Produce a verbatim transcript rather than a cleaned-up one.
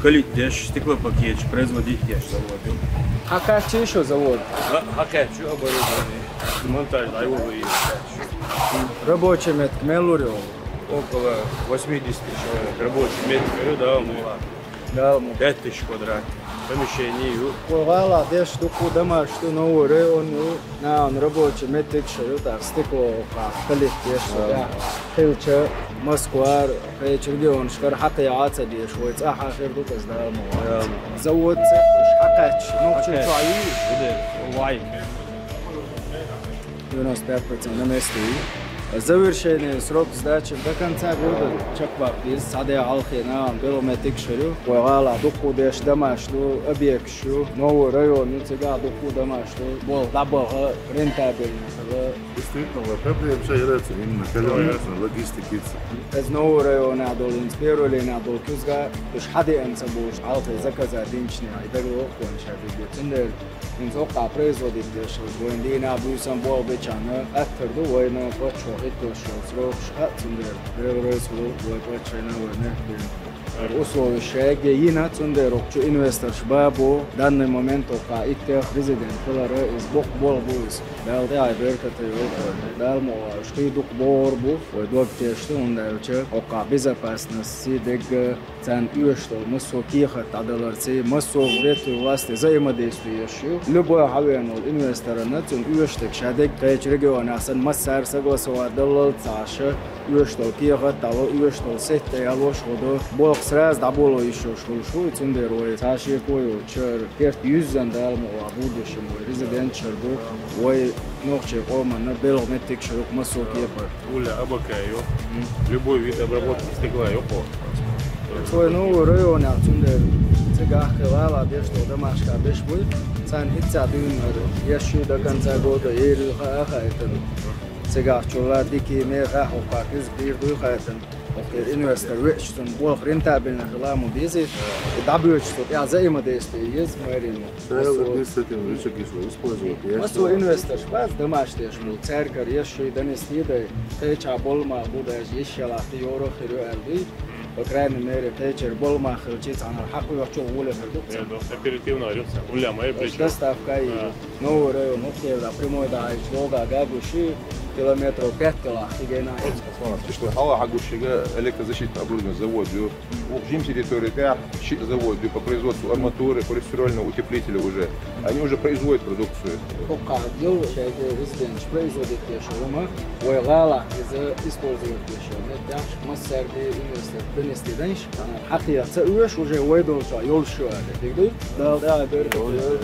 Калитдеш, стеклопакеташ производить деш завод ю. Хьакхаьчча ю шун завод? Ха-, хьакхаьчча ю, оборудование, монтаж, дӀайолалуш. Рабочий метка мел лур ю? Около восьмидесяти человек. Рабочий метка ю, да, мула. Дала мукъ. Пять тысяч квадрат. Помещение ю. Вай гӀалахь деш дукха домаш ду, новый район ю. Наьна рабочий меттигаш ю, тӀаккха стекло, калитдеш, да. Хилча Москвара, кхечу регионашкара хьакхайкха ца дезаш, вай цӀа хьан хир ду, каза Дала мукъ. Да. Завод цӀе уьш хьакхаьчча, нохчий чохь ю? Вай. Девяносто пять процентов на месте ю. Завершение срок сдачи до конца года чекхбаккха деза, цхьа де хьалхе наьна белхан меттигаш ю. Вай гӀалахь дукха деш домаш ду, объекташ ю, новый район ю, цигахь дукха домаш ду, болх дӀабаха, рентабельно хила. Действительно, вай проблема ша яра цу именно калёнца, логистикица. Из новый районехь долу, хӀинца первый линехь долу куьзга, уьш хьадеана ца болуш, хьалхе заказа динчунехь, и дагалоьху вайна ша дерг. Цундела хӀинца хӀокху производить деш, вайна дийнахь буьйсанна болх бечарна, хаттар ду вайна, паччахьо хӀиттош йолу срокаш хаьа, цундела Дела реза хуьлда вай паччахьна, вай мехкан. Условиш шайга йина, цундела хӀокху чу инвесторш бан бу, данный момент хӀокхахь иттех резидент хилар, иза боккха болх бу иза. Дала тӀаьхье беркате йойла вайна. Дала мукъ лахь, уьш кхин дукха богӀур бу, вай дог тешна, хӀунда аьлча хӀокхахь безопасность, дегга, царна оьшуш долу массо а кехат дӀадаларца, массо а ветви власти взаимодействие еш ю. Любой хьавеана волу инвесторна цунна оьшуш дерг ша дерг, кхечу регионехь санна массара согласовать даллалц ца Ӏаш, оьшуш долу кехат дӀало, оьшуш долу сетта ялош а до, болх сразу дӀаболо йиш йолуш хуьлуш ву, цундела вай цхьа шеко йоцуш, керта юьззина Дала мукъ лахь будущем вай резиденташ хир ду, вай нохчийн къоманна белхан меттигаш хир ду массо а кепара. Уллехь АБК ю. Любой вид обработки стекла ю кху. Вай новый районехь, цундела цигахь кхин гӀалахь деш долу домашкахь берш буй, царна хӀинцца дуьйна еш ю до конца года, эр ю, хаа а хаийтина. Цигахь чулла дика, мехахь хӀокху куьзга дийр дуй хаийтина. ХӀокху инвестор веача, цунна болх рентабельно хила ма беза, и дӀабоьдучу цу тӀехь взаимодействие еза мэрина. Царал административный рычаг иш вай использовать еш. Массо а инвесторш бац домаш деш болу, цаьргара еш шуьйра донести дай, кхечахь болу мах бу, даже йиш ялахь йора хир ю аьлла дуй. По крайней мере, кхечара болу мах хилчий, цхьанхьара хьакхоьхьучу гӀоле хир ду. Э, ну, оперативно орётся. Уллехь моя причём. Доставка а йижа. Новый район, хӀокхеран прямой дӀахьаьжча, Волга гагуш, километров пять тӀелахь кхин гена. Тишла хьала хьагуш шига электрозащитный оборудование завод ю. Вукху жимчу территори тӀехь шиъ завод ю по производству арматуры, полистирольного утеплителя уже. Они уже производят продукцию. ХӀокхахь йолу шайга резиденташ производить деш йолу хӀума, вай гӀалахь иза использовать деш йолу меттехь, массаьрга инвестор донести дайш, хьакхеха ца оьшу, уже вай долчохь йолуш ю аьлла. Дика дуй? Дала тӀаьхье беркате йойла.